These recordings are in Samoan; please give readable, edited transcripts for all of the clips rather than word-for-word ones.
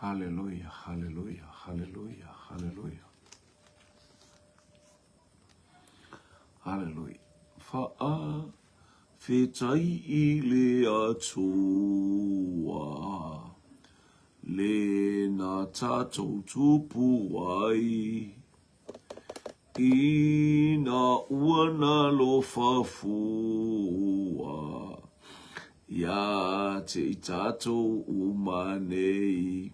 Haleluia, haleluia, haleluia, haleluia. Haleluia. Faafetai i le Atua, le na tatou tupu ai. Ina ua nalofa fua ia te i tatou uma nei.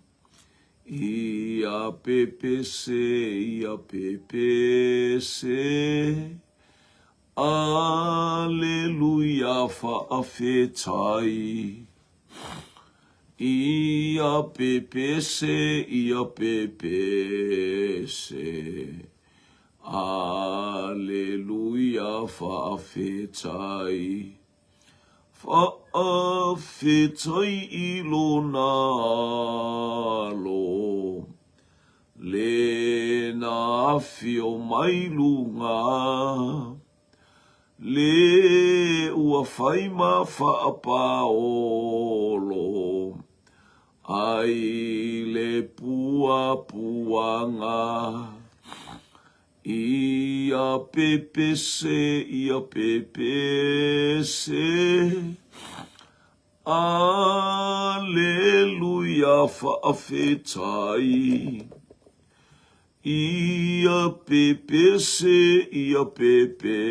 Ia pepese, ia pepese, Aleluia faafetai. Ia pepese, ia pepese, Aleluia faafetai. Faafetai i lona alo, le na afio mai luga. Le ua fai ma faapaolo ai le puapuaga. Ia pepese, ia pepese, Aleluia faafetai. Ia pepese, ia pepese.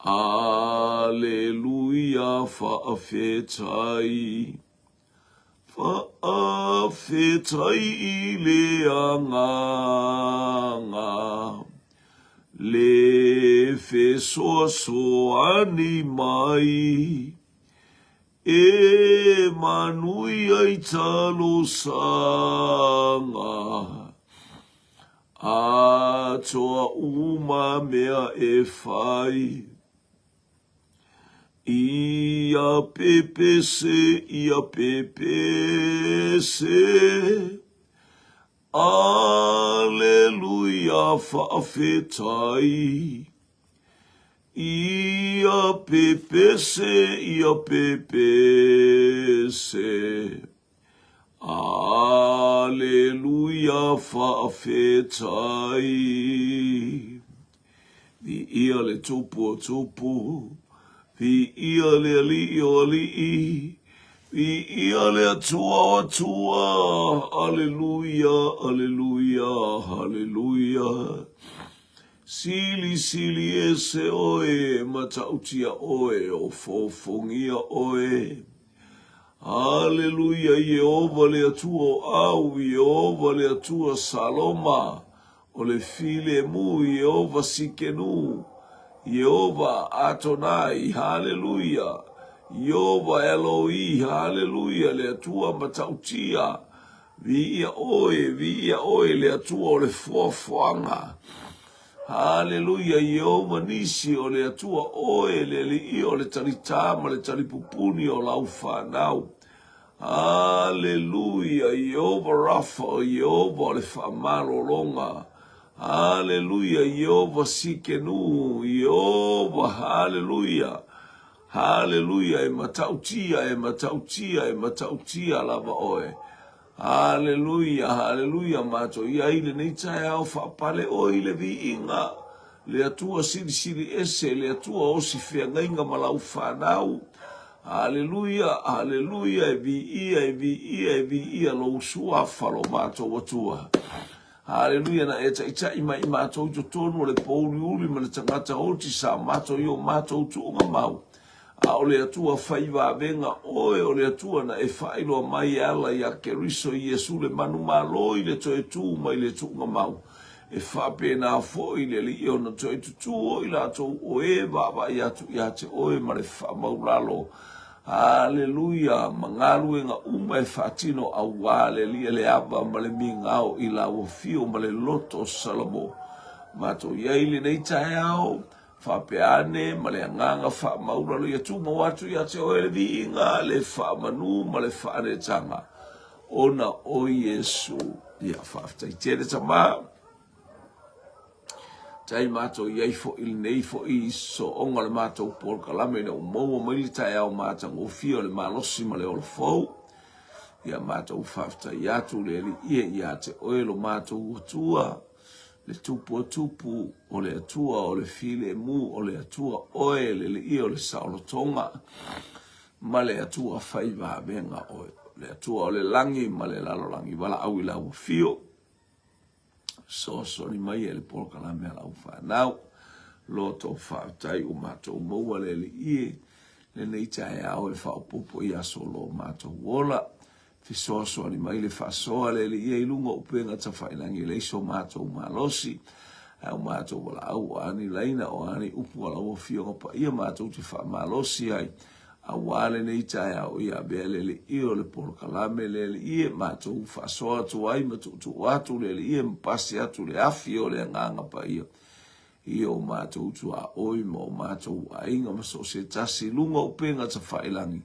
Aleluia faafetai. Faafetai i le Agaga, le fesoasoani mai. E manuia i talosaga Atoa uma mea e fai Ia pepese, ia pepese Aleluia faafetai Ia pepese, ia pepese. Aleluia faafetai. Viia le Tupu o Tupu, viia le Alii o Alii, viia le Atua o Atua. Aleluia, aleluia, aleluia. Silisili ese oe, matautia oe, ofoofogia oe. Aleluia, Ieova le Atua o au, Ieova le Atua Saloma, o le filemu, Ieova Sikenu, Ieova Atonai, Haleluia, Ieova Eloi, Haleluia, le Atua matautia, Viia oe, viia oe le Atua o le foafoaga. Haleluia, Ieova Nisi o le Atua oe, le Alii o le talitā ma le talipupuni o lau fanau. Haleluia, Ieova Rafa o Ieova o le faamalologa. Haleluia, Ieova Sikenu, Ieova, haleluia. Haleluia, e matautia, e matautia, e matautia lava oe. Haleluia, haleluia, matou i ai lenei taeao faapale oe i le viiga, le Atua silisili ese, le Atua osi feagaiga ma lau fanau. Haleluia, haleluia, e viia, e viia, e viia lou suafa lo matou Atua. Haleluia, na e taitai mai i matou i totonu o le pōuliuli ma le tagata oti sa matou i o matou tuuga mau. A o le Atua fai vavega oe o le Atua na e faailoa mai e ala iā Keriso Iesu le manumalo i le toe tū mai le tuuga mau. E faapena foi le Alii ona toe tutū o i latou o e vaavaai atu ia te oe ma le faamaulalo. Aleluia! Ma galuega uma e faatino auā le Alii le ava ma le migao i lau afio ma le loto o Salamo. Matou i ai lenei taeao, faapea ane ma le agaga faamaulalo ia tumau atu ia te oe le viiga, le faamanu ma le faaneetaga ona o Iesu. Ia faafetai tele Tama. Tai matou i ai foi lenei foi sooga o le matou polokalame ina ua maua mai le taeao matagofie o le malosi ma le ola fou. Ia matou faafetai atu le Alii e ia te oe lo matou Atua, le Tupu o Tupu, o le Atua o le filemu, o le Atua oe le Alii o le saolotoga, ma le Atua fai vavega oe, le Atua o le lagi ma le lalolagi, valaau i lau afio. Fesoasoani mai e le polokalame a lau fanau. Loto faafetai ua matou maua le Alii e lenei taeao e faaopoopo i aso o lo matou ola. Fesoasoani mai le faasoa le Alii e i luga o upega tafailagi e leai so matou malosi. Ae o matou valaau o a ni laina o a ni upu a lau Afioga Paia matou te faamalosi ai Aua lenei taeao ia avea le Alii o le polokalame le Alii e matou faasoa atu ai ma tuutuu atu le Alii e ma pasi atu le afi o le Agaga Paia i o matou tuaoi ma o matou aiga ma so o se tasi i luga o upega tafailagi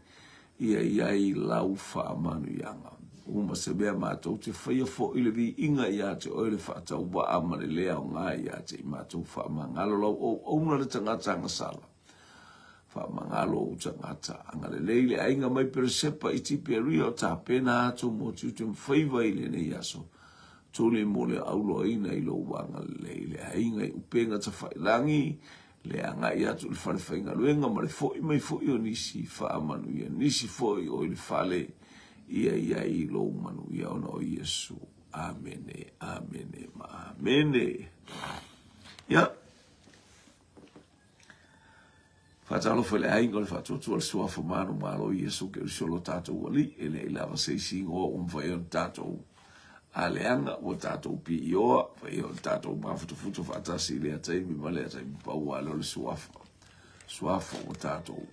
ia i ai lau faamanuiaga. Uma se mea matou te faia foi le viiga ia te oe le faatauvaa ma le le aoga ia te i matou faamagalo lau auauna le tagata agasala. Faamagalo ou tagata. Agalelei le aiga mai Peresepa i Tiperia o tapena atu mo tiute ma faiva i lenei aso. Tuli mo le auloaina i lou agalelei le aiga i upega tafailangi, le agai atu i le fale faigaluega ma le foi mai foi o nisi faamanuia nisi foi o i le fale ia i ai lou manuia ona o Iesu. Amene, amene ma amene. Ia, Faatalofa i le aiga o le faatuatua le Suafa manumalo o Iesu Keriso lo tatou Alii, e leai lava se isi igoa ua mafai ona tatou aleaga, ua tatou piioa, mafai ona tatou mafutafuta faatasi i lea taimi ma lea taimi, pau lava lea o le Suafa, Suafa ua tatou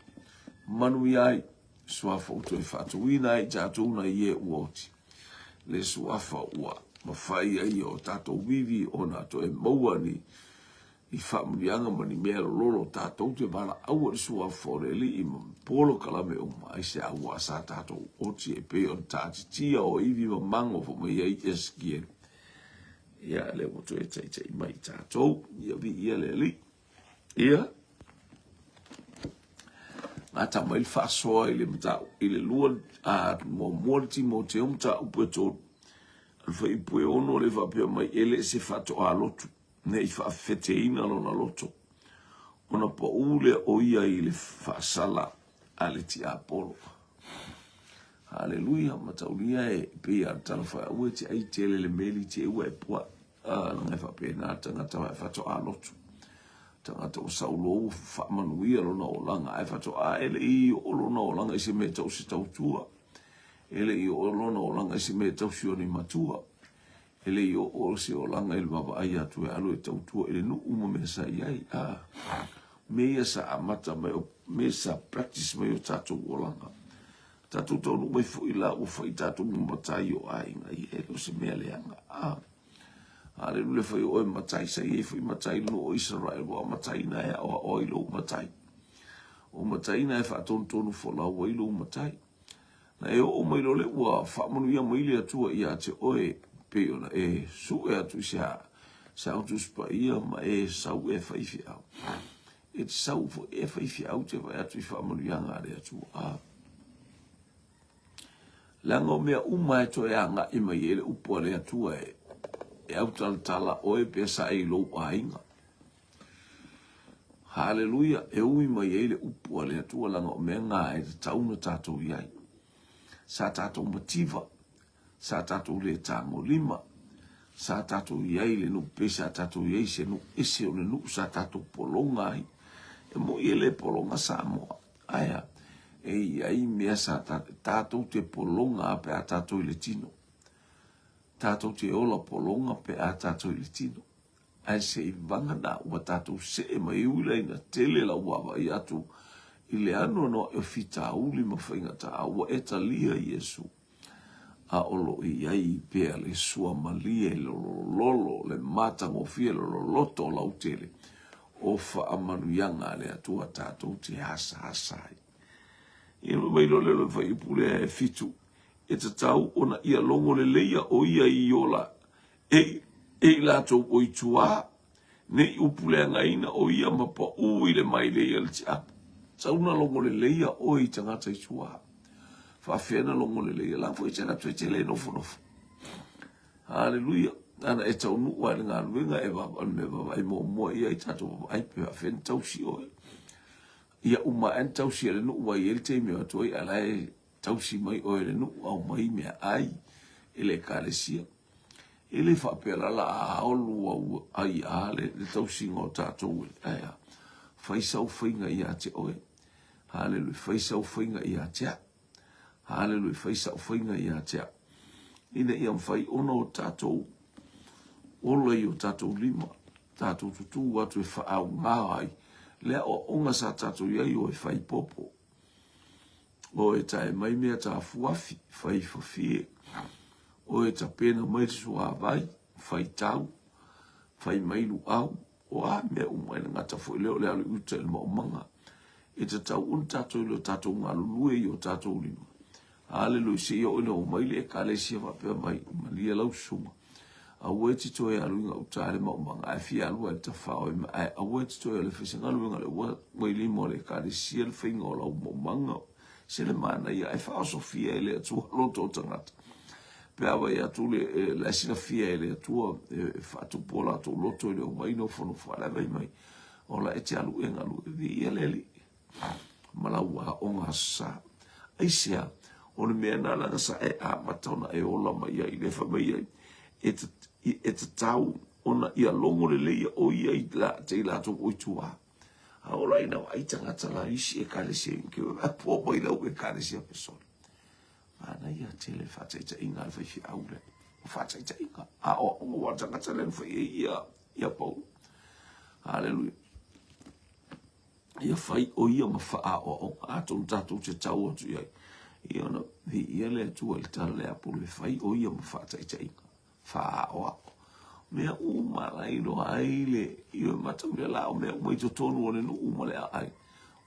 manuia ai, Suafa ua toe faatuina ai i tatou nai e ua oti, le Suafa ua mafai ai o tatou vivi ona toe maua ni i faamanuiaga ma ni mea lololo tatou te valaau i le suafa o le Alii ma polokalame uma, aisea ua sa tatou oti e pei ona taatitia o ivi ma mago fai mai ai Esekiele. Ia, lea ua toe taitai mai i tatou, ia viia le Alii. Ia, gata mai le faasoa i le mataupu i le lua a muamua le Timoteo mataupu e 3 le fuaiupu e 6 le faapea mai e le se faatoa lotu ne i faafefeteina lona loto, ona pau lea o ia i le faasala a le tiapolo. Haleluia, mataulia e pei a tala fai aua e te ai tele le meli te ua e pua. Ah, langa e faapena tagata e faatoa lotu. Tagata ua saulo ua faamanuia lona olaga, ae faatoa e le i oo lona olaga i se mea tau se tautua. E le i oo lona olaga i se mea tau sioni matua. E le i oo se olaga i le vaavaai atu e alu e tautua i le nuu ma mea sa i ai. A, mea ia sa amata mai, o mea sa practice mai o tatou olaga. Tatou taunuu mai foi la ua fai tatou ma matai o aiga, ia e le o se mea leaga. A, Aleluia, fai oe matai, sa i ai foi matai i le nuu o Isarael, ua amataina e aoao ai lou matai. O mataina e faatonutonu folau ai lou matai. Na e oo mai loa lea ua faamanuia mai le Atua ia te oe, pei ona e sue atu i se se au Tusi Paia ma e sau e faifeau. E te sau foi e faifeau te vaai atu i faamanuiaga a le Atua. A. Leaga o mea uma e toe agai mai ai le upu a le Atua e, e autalatala oe pe sa e i lou aiga. Haleluia! E ui mai ai le upu a le Atua leaga o mea na e tatau ona tatou i ai. Sa tatou mativa, sa tatou le tagolima, sa tatou i ai i le nuu pe sa tatou i ai i se nuu ese o le nuu sa tatou pologa ai. E moi e le pologa Samoa, ae a? E i ai mea sa tatou te pologa pe a tatou i le tino. Tatou te ola pologa pe a tatou i le tino. Ae se i vagana ua tatou see mai ui la ina tele lau vaavaai atu i le anoanoai o fitauli ma faigata a ua e talia Iesu, a o lo o i ai pea le suamalie le lololo le matagofie le loloto lautele o faamanuiaga a le Atua tatou te asasa ai. Ia mai loa le fuaiupu lea e 7, e tatau ona ia logo leleia o ia i ola E i latou o i tuā, ne i upuleagaina o ia ma paū i le mailei a le tiapo. Tau na logo leleia oe i tagata i tuā. Faafefea na logo lelei, la foi te atu e te le nofonofo. Haleluia. Ana e taunuu lava i le galuega e vava, o le mea vaavaai muamua i ai tatou vaavaai pe faafefea ona tausi oe. Ia uma ae ona tausi e le nuu ua i ai le taimi o atu ai a o la e tausi mai oe e le nuu, aumai meaai i le ekalesia. E le faapea la la a olu au ai a le, le tausiga o tatou e, ae a, fai sau faiga ia te oe. Haleluia, fai sau faiga ia te au. Haleluia, fai sau faiga ia te au. Ina ia mafai ona o tatou ola i o tatou lima, tatou tutū atu e faaaoga ai le aoaoga sa tatou i ai o e fai popo, o e tae mai mea tafuafi, fai fafie, o e tapena mai le suavai, fai tau, fai mai luau, O a mea uma e le gata foi lea o le alu i uta i le maumaga. E tatau ona tatou i lo tatou galulue i o tatou lima. Haleluia, seia oo ina omai le Ekalesia faapea mai, malie lau susuga. Aua e te toe alu i gauta i le maumaga, ae fia alu lava i le tafao e ae aua e te toe alu e fai se galuega le ua ua i lima o le Ekalesia le faiga o lau maumaga. Se le manaia, ae faaosofia e le Atua loto o tagata. Pe a vaai atu le, la e silafia e le Atua e faatupu o latou loto i le omai nofonofo, a la e vaai mai, ola e te alu e galu, e viia le Alii ma lau aoga aso sa. Aisea? O le mea lena leaga sa e amata ona e ola mai ai, lea fai mai ai, e, e tatau ona ia logo lelei o ia i la, te i latou o i tua. A ola ina vaai tagata la isi ekalesia, ke po mai lau ekalesia pesole. Manaia tele faataitaiga a le faifeau lea. O faataitaiga, a o aoga ua tagata lea na fai ai ia, ia Paulo. Haleluia. Ia fai o ia ma faaaoaoga, atonu tatou te tau atu i ai. Ia ona viia le Atua i le tala lea a Paulo, e fai o ia ma faataitaiga. Faaoao. Mea uma la iloa ai le ioe mataulia la o mea uma i totonu o le nuu ma le aai.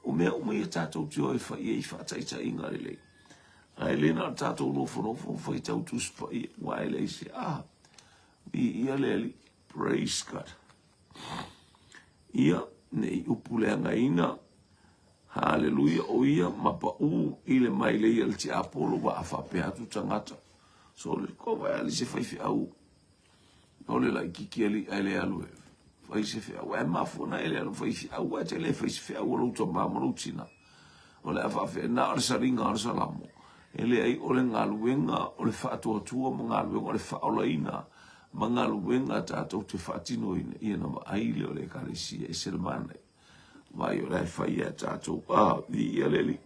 O mea uma ia tatou te o e fai ai faataitaiga lelei. Ae le na o tatou nofonofo ma faitau Tusi Paia, ua e leai se a. Viia le Alii. Praise God. Ia, ne i upu leagaina. Haleluia, o ia ma paʻū i le mailei a le tiapolo ua a faapea atu tagata. So le kova e ali se faifeau. O le laititi alii ae le alu e fai se feau. Ae mafua na e le alu fai feau ae te le fai se feau a lou tama ma lou tina. O le a faafea na o le saliga o le salamo. E leai o le galuega o le faatuatua ma galuega o le faaolaina ma galuega tatou te faatinoina ia na vaai lea o le ekalesia e se le manaia. Vai o la e fai ia tatou. Ah, viia le Alii.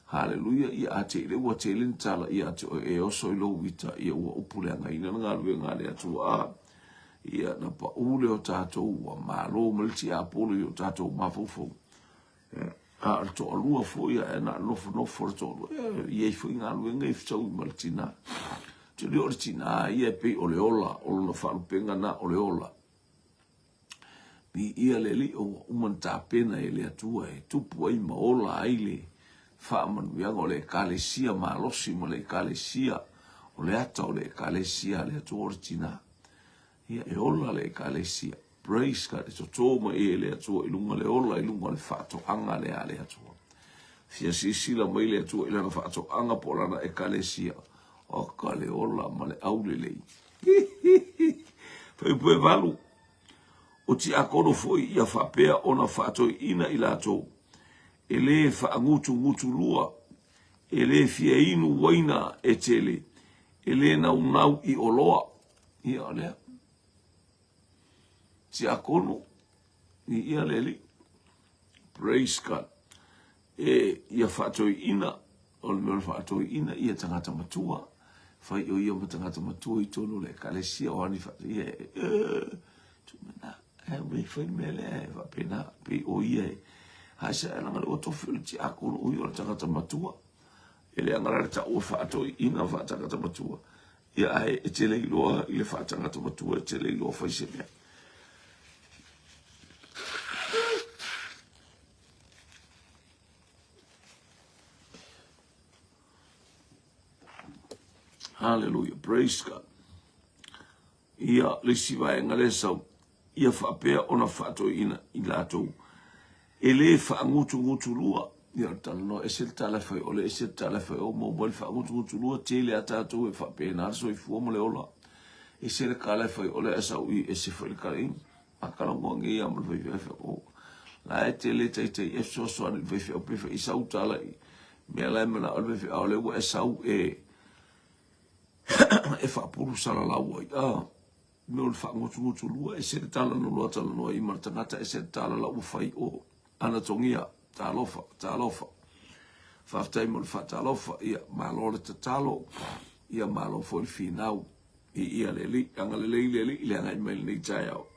Haleluia, ia a te ile ua tele ni tala ia te oe e oso i lou ita, ia ua upu leagaina le galuega a le Atua. Ah, ia na paʻū lea o tatou ua malo mai le tiapolo i o tatou mafaufau. A o le toalua foi ae na nofonofo le toalua, e i ai foi galuega e fetaui ma le tinā. Te o le tinā ia e pei o le ola, o lona faalupega na o le ola. Viia le Alii ua uma ona tapena e le Atua e tupu ai ma ola ai le faamanuiaga o le Ekalesia malosi ma le Ekalesia o le ata o le Ekalesia a le Atua o le tina. Ia e ola le Ekalesia. Praise God. E totō mai e le Atua i luga le ola i luga o le faatoaga lea a le Atua. Fia silasila mai le Atua i lana faatoaga po o lana Ekalesia. O ka le ola ma le aulelei. Fuaiupu 8, O tiakono foi ia faapea ona faatoeaina i latou, e lē faagutugutulua, e lē fia inu uaina e tele, e lē naunau i oloa. Ia o lea. Tiakono, viia le Alii. Praise God. E ia faatoeaina, o le mea o le faatoeaina, ia tagata matua, fai o ia ma tagata matua i totonu o le ekalesia, o ani ia, e, e, tumena, e mei fai mea lea, e faapena, pei o ia e, hai se laga le ua tofi o le tiakono, o ia o le tagata matua, e leaga la le taua faatoeaina faatagata matua, ia ae e te le iloa i le faatagata matua, e te le iloa fai se mea. Hallelujah, praise God. Ia, le isi vaega lea sau, ia faapea ona faatoeaina i latou. E lē faagutugutulua. Ia, o le talanoa ese le tala e fai o le ese le tala e fai o maua mai le faagutugutulua tele a tatou e faapena le soifua ma le ola. Ese le kala e fai o le ae sau i ese foi le kala i a talanoa nei a ma le faifeau o la e tele taitai e fesoasoani i le faifeau pe fai sau tala i mea la e manao le faifeau o lea ua e sau e e faapulu salalau ai a mea o le faagutugutulua ese le tala na lua talanoa i ma le tagata ese le tala la ua fai o Anatogia, talofa, talofa. Faafetai mo le faatalofa, ia malo le tatalo, ia malo foi le finau. Viia le Alii, agalelei le Alii i le agai mai lenei taeao.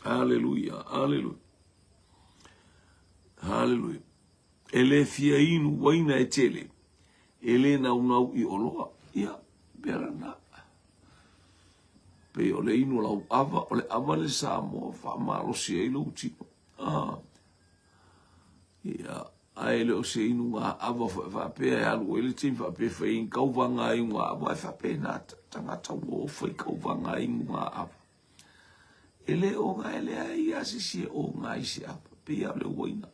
Aleluia, aleluia. Aleluia. E le fia inu uaina e tele, e le naunau i oloa. Ia, pea lena. Pei o le inu o lau ava, o le ava le Samoa faamalosi ai lou tino. Ah. Ia, ae le o se inu ngā ava foi faapea e alu ai le taimi faapea e fai ai ni kauvaga inu ngā ava, e faapena tagata ua o fai kauvaga inu ngā ava. E le oga e leai lava se isi e oga ai se ava, pei lava o le uaina.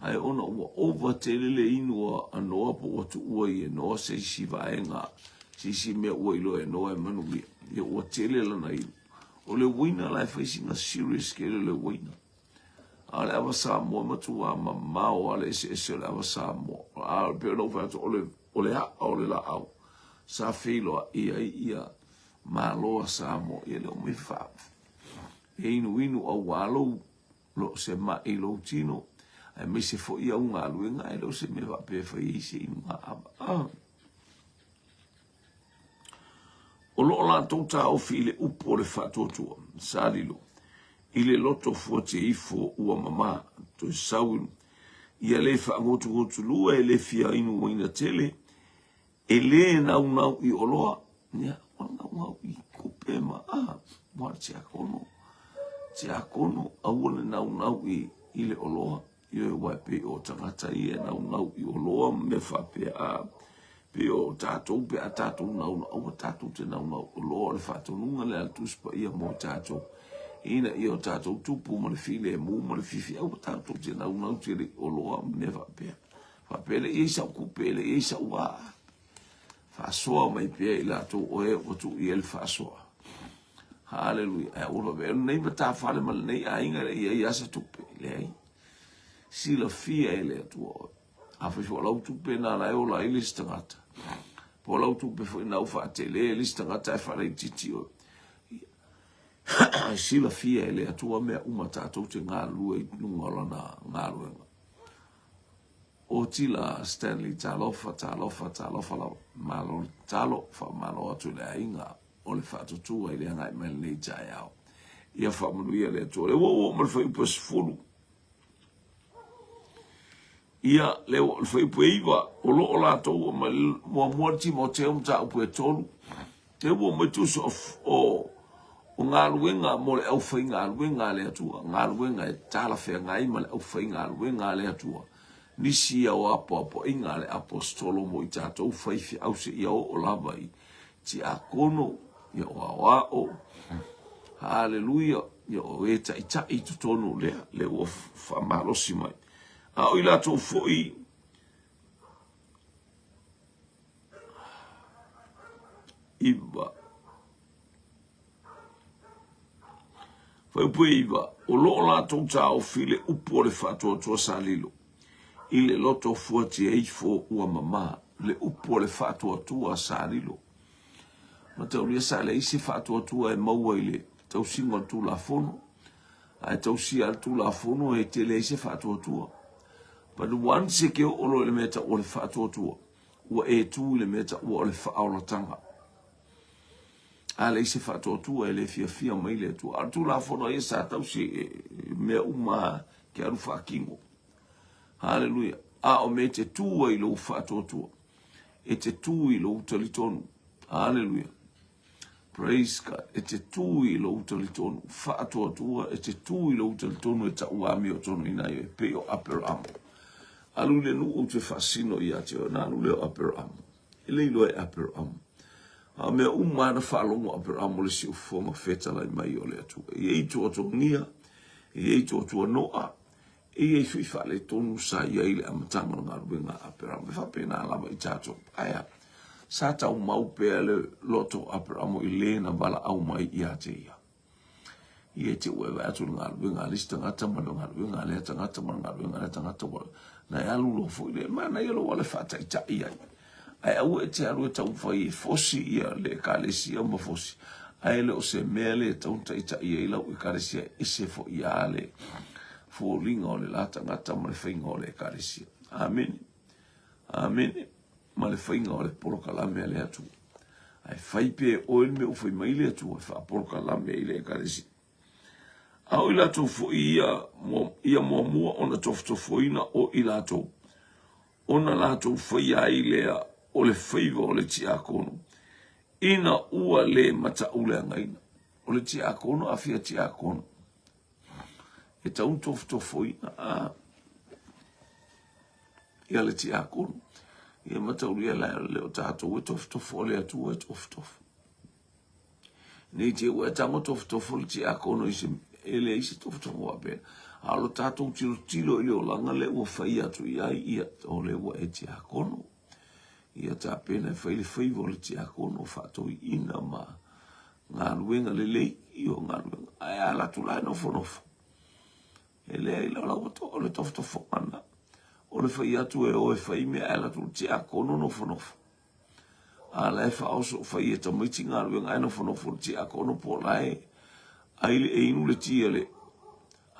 Ae ona ua ova tele le inu a Noa po ua tuua ai e Noa se isi vaega, se isi mea ua iloa e Noa e manuia, ia ua tele lana inu. O le uaina la e fai sina serious tele o le uaina. A o le ava Samoa e matua mamao lava le eseese o le ava Samoa. A pei ona ou fai atu, o le, o le a'a o le laau sa feiloai ai ia Malo a Samoa, ia le omai fa e inuinu auā lou lo se maʻi i lou tino, aemaise foi au galuega, e le o se mea faapea e fai ai se inuga ava. Ah. O lo o latou taofi i le upu o le faatuatua, sa lilo, i le loto fuatia ifo ua mamā, toe sau ia le faagutugutulua e le fia inu uaina tele, E le naunau i oloa, ia, ua naunau i tupe ma, a, ua tiakono, tiakono, aua le naunau i, i le oloa. Ioe, aua e pei o tagata ia e naunau i oloa ma mea faapea, a, pei o tatou pe a tatou naunau, aua tatou te naunau i oloa, o le faatonuga lea a le Tusi Paia mo tatou, ina ia o tatou tupu ma le filemu ma le fiafia, aua tatou te naunau tele i oloa ma mea faapea. Faapea le i ai sau kupe, le i ai sau ā. Faasoa mai pea i latou o e ua tuu i ai le faasoa. Haleluia. Ae ua faapea, o lenei matafale ma lenei aiga le i ai lava se tupe. Leai. Silafia e le Atua oe. Afai foi o lau tupe na la e ola ai le isi tagata. Po o lau tupe foi na ua faatele e le isi tagata ae faalaitiiti oe. Silafia e le Atua mea uma tatou te galulue i luga o lana galuega. Otila Stanley Talofa talofa talofa lava malo le tatalo faamalo atu i le aiga o le faatutua i le agai mai lenei taeao ia faamanuia le Atua. Lea ua oo ma le fuaiupu e 10. Ia lea ua le fuaiupu e 9 o lo o latou ma muamua le Timoteo mataupu e 3. Lea ua omai tusa o, o, o galuega mo le aufaigaluega a le Atua, galuega e talafeagai ma le aufaigaluega a le Atua. Nisi ia o apoapoaiga a le Aposetolo mo i tatou faifeau seia oo lava i tiakono, ia o aoao, haleluia, ia o e taitai i totonu lea, lea ua faamalosi mai. A o i latou foi 9. Fuaiupu e 9, o lo o latou taofi le upu o le faatuatua sa lilo i le loto fuatia ifo ua mamā, le upu o le faatuatua sa lilo. Mataulia sa leai se faatuatua e maua i le tausiga o le Tulafono, ae tausia le Tulafono e tele ai se faatuatua. But once e ke oo loa i le mea taua o le faatuatua, ua e tu i le mea taua o le faaolataga. A leai se faatuatua e le fiafia mai le Atua. A o le Tulafono ia sa tausi e mea uma ke alu faatino. Haleluia. A o mea e te tu ai i lou faatuatua, e te tu i lou talitonu. Haleluia. Praise God. E te tū i lou talitonu, faatuatua, e te tū i lou talitonu e ta'u āmiotonuina ai oe, pei o Aperamo. Alu i le nuu ou te faasino ia te oe, ona alu lea o Aperamo. E le iloa e Aperamo. A o mea uma na faalogo Aperamo le siufofoga fetalai mai o le Atua. E i ai tuatuagia, e i ai tuatuanoa, E i ai foi faaletonu sa i ai i le amataga o le galuega a Aperamo. E faapena lava i tatou. Ae a? Sa taumau pea le loto o Aperamo i le na valaau mai ia te ia. Ia te ua e vaai atu i le galuega a le isi tagata ma le galuega a lea tagata ma le galuega a lea tagata ua na e alu loa foi lea. E manaia lou ala e faataitai ai. Ae aua e te alu e taumafai e fosi ia le ekalesia ma fosi. Ae le o se mea lea e tatau ona taitai ai lau ekalesia e ese foi lava le foliga o le la tagata ma le faiga o le ekalesia. Amene. Amene. Ma le faiga o le polokalame a le Atua. Ae fai pea e oe le mea ua fai mai le Atua e faapolokalame i le ekalesia. A o i latou foi ia, ia muamua ona tofotofoina o i latou, ona latou faia ai lea o le faiva o le tiakono, ina ua le matauleagaina. O le tiakono, a fia tiakono, e tatau ona tofotofoina a ia le tiakono. Ia mataulia la le o tatou e tofotofo, o le Atua e tofotofo. Nei te ua e tago tofotofo le tiakono i se, e leai se tofotofo faapea. A o lo tatou tilotilo i le olaga lea ua fai atu i ai, ia, o lea ua e tiakono. Ia tapena e fai le faiva o le tiakono, faatoiina ma galuega lelei, i o galuega. Ae a alu atu la e nofonofo, e leai la ua to, o le tofotofoga lena. O le fai atu e o e fai mea, ae alu atu le tiakono nofonofo. A la e faaoso fai e tamaiti galuega ae nofonofo le tiakono po o la e ai le e inu le ti a le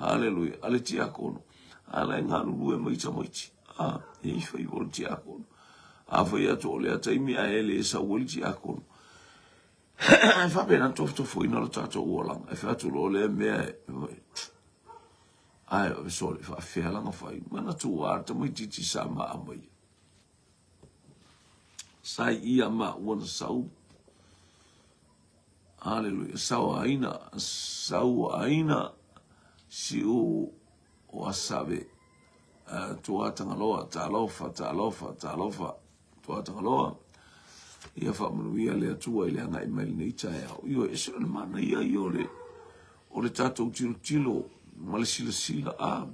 Haleluia a le tiakono. A la e galulue mai tamaiti. A e i fai o le tiakono. A fai atu o lea taimi ae e le sau ai le tiakono. E faapena tofotofoina lo tatou olaga. E fai atu loa lea mea e ae sole faafefea lana fai. Manatua le tamaitiiti sa maa mai. Sai ia ma ua na sau. Aleluia. Sau aina, sau aina si u o asabe. Uh, tua tangaloa, talofa, talofa, talofa, tua tangaloa. Ia faamanuia le Atua i le agai mai lenei taeao. Ioe, ese o le manaia ia o le, o le tatou tilotilo ma le silasila. Ah,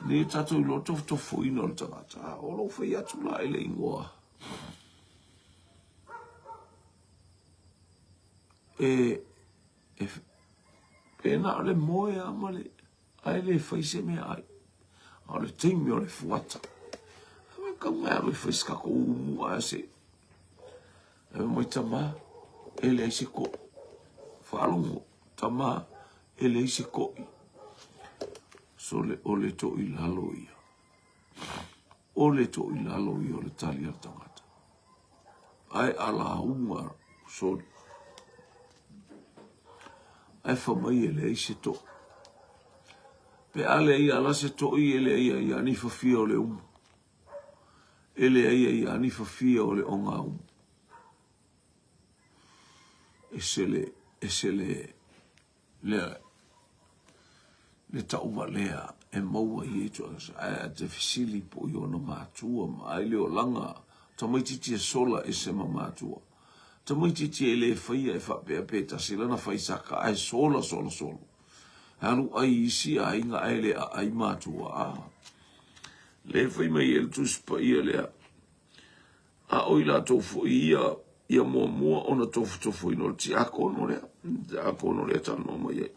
Nei tatou iloa tofotofoina o le tagata, a o lou fai atu la i le igoa. E, e, pe na o le moe a ma le, ae le fai se mea ai. A o le taimi o le fuata. A me kau mai alu e fai se kako umu a se. E mai tama, e leai se koʻi. Faalogo, tama, e leai se koʻi. Sole, o le toilalo ia. O le toilalo ia o le tali a le tagata. Ae a lauga, sole. Ae fa mai e leai se toʻi. Pe a leai ala se toʻi e leai ai a ni fafia o le umu. E leai ai a ni fafia o le ogaumu. Ese le, ese le, le, le tauvalea e maua i e ituaiga ae a te fesili po i ona matua ma ai le olaga tamaitiiti e sola ese ma matua. Tamaitiiti e le faia e faapea pe tasi lana fai saka ae sola sola solo. E alu ai isi aiga ae le aai matua. A le fai mai e le Tusi Paia lea. A o i latou foi ia, ia muamua ona tofotofoina o le tiakono lea, tiakono lea talanoa mai ai.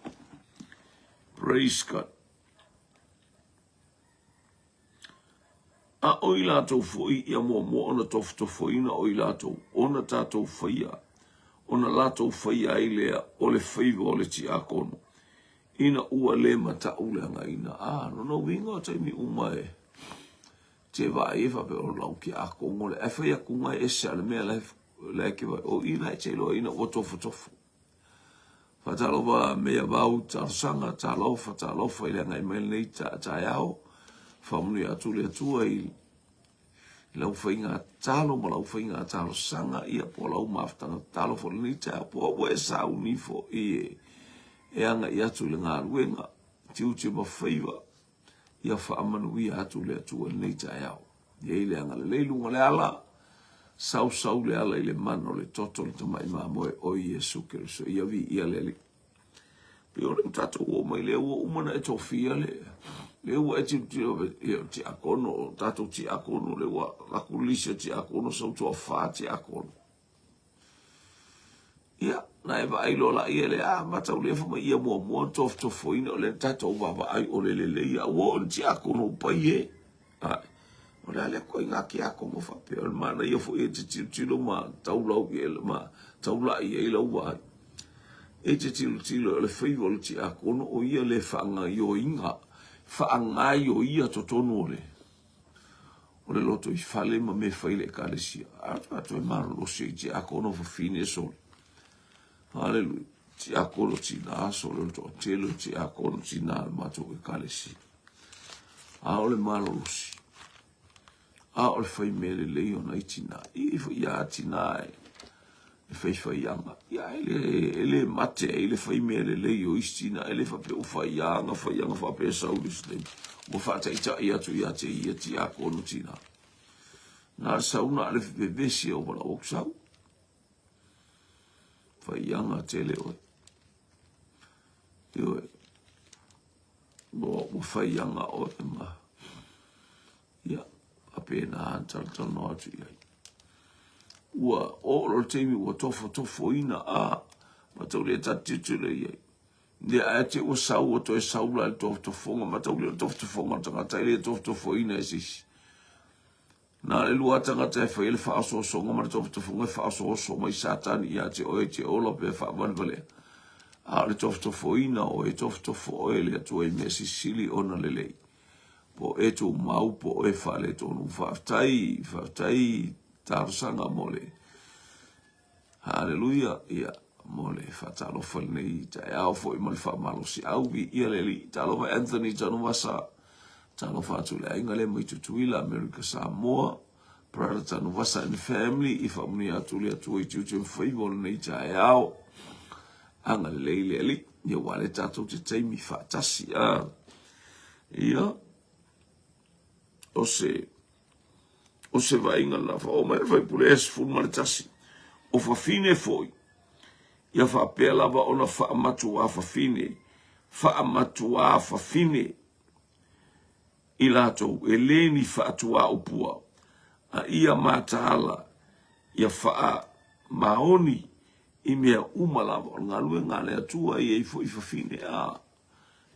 Praise God. A o i latou foi ia muamua ona tofotofoina o i latou, ona tatou faia, ona latou faia ai lea o le faiva o le tiakono, ina ua le matauleagaina. A, lona uiga o taimi uma e, Te vaai e faapea o lau tiakono le ae fai atu na e ese a le mea la la e ke vai o i la e te iloa ina ua tofotofo. Faatalofa mea vau talosaga talofa talofa i le agai mai lenei taeao. Faamanuia atu le Atua i lau faiga tatalo ma lau faiga talosaga ia po o lau mafutaga tatalo foi lenei taeao po o ua e sauni foi e, e agai atu i le galuega tiute ma faiva Ia faamanuia atu le Atua i lenei taeao. Ia i le agalelei luga o le ala, sausau le ala i le mana o le toto o le tamai mamoe o Iesu Keriso. Ia viia le Alii. Pei o lea ua tatou oo mai lea ua uma ona e tofia le lea ua e tilotilo ia o tiakono, o tatou tiakono lea ua avatu le lisi o tiakono sau toafa tiakono. Ia, na e vaai loa laia lea, a mataulia fai mai ia muamua ona tofotofoina o lea na tatou vaavaai o le lelei a ua oo i le tiakono ua pai e. Ae, o le a lea ituaiga tiakono faapea, o le manaia foi e te tilotilo ma taulau i ai ma taulai i ai lau vaai. E te tilotilo o le faiva o le tiakono o ia le faagaioiga, faagaioia totonu o le o le lotoifale ma mea fai i le ekalesia. A o e malolosi ai tiakono fafine sole. Haleluia. Tiakono tinā sole o le toatele o tiakono tinā o le matou ekalesia. A o le malolosi, a o le fai mea lelei o nai tinā. I i foi ia tinā e, e faifaiaga. Ia e le, e le mate ai le fai mea lelei o isi tinā. E le faapea ua faiaga, faiaga faapea sau i le isi taimi. Ua faataitai atu ia te ia tiakono tinā. Na le sau na le vevesi o wala atu sau. Faiaga tele oe. Ioe. Ua faiaga oe ma ia faapena ona talatalanoa atu i ai. Ua oo loa le taimi ua tofotofoina a mataulia ta te tilotilo i ai. Ia ae te ua sau ua toe sau la i le tofotofoga, mataulia o le tofotofoga o le tagata e le tofotofoina e se isi. Na o le lua tagata e faia le faaosoosoga ma le tofotofoga e faaosooso mai Satani ia te oe e te ola pea faavalevalea. A o le tofotofoina o oe, e tofotofo oe e le Atua i mea sisili ona lelei. Po o e tumau, po o e faaletonu. Faafetai, faafetai talosaga mo le Haleluia, ia, mo le faatalofa i lenei taeao foi ma le faamalosiau. Viia le Alii. Talofa Anthony Tanuvasa. Talofa atu i le aiga lea mai Tutuila, Amerika Samoa. Brother Tanuvasa and family, i faamanuia atu le Atua i tiute ma faiva o lenei taeao. Agalelei le Alii. Ia ua le tatou te taimi faatasi. A. Ia, o se o se vaaiga lena. Faaoo mai le faipule e 11. O fafine foi, ia faapea lava ona faamatuafafine, faamatuafafine i latou e le ni faatuaupua, a ia mataala, ia faamaoni i mea uma lava. O le galuega a le Atua e i ai foi fafine a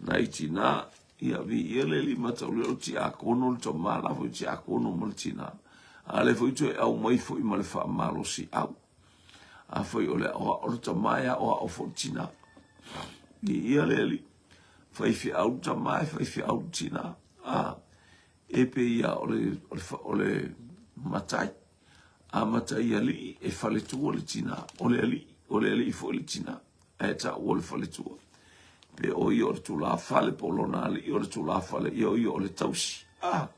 nai tinā, ia viia le Alii mataulia o le tiakono le tama la foi tiakono ma le tinā. A lea foi toe aumai foi ma le faamalosiau. Afai o le aoao le tama e aoao foi le tinā. Viia le Alii. Faifeau le tama e faifeau le tinā. A, e pei ia o le, o le, o le matai. A matai alii e faletua le tinā, o le alii, o le alii foi le tinā, ae taua le faletua. Pe o ia o le tulafale, po o lona alii o le tulafale, ia o ia o le tausi. Ah,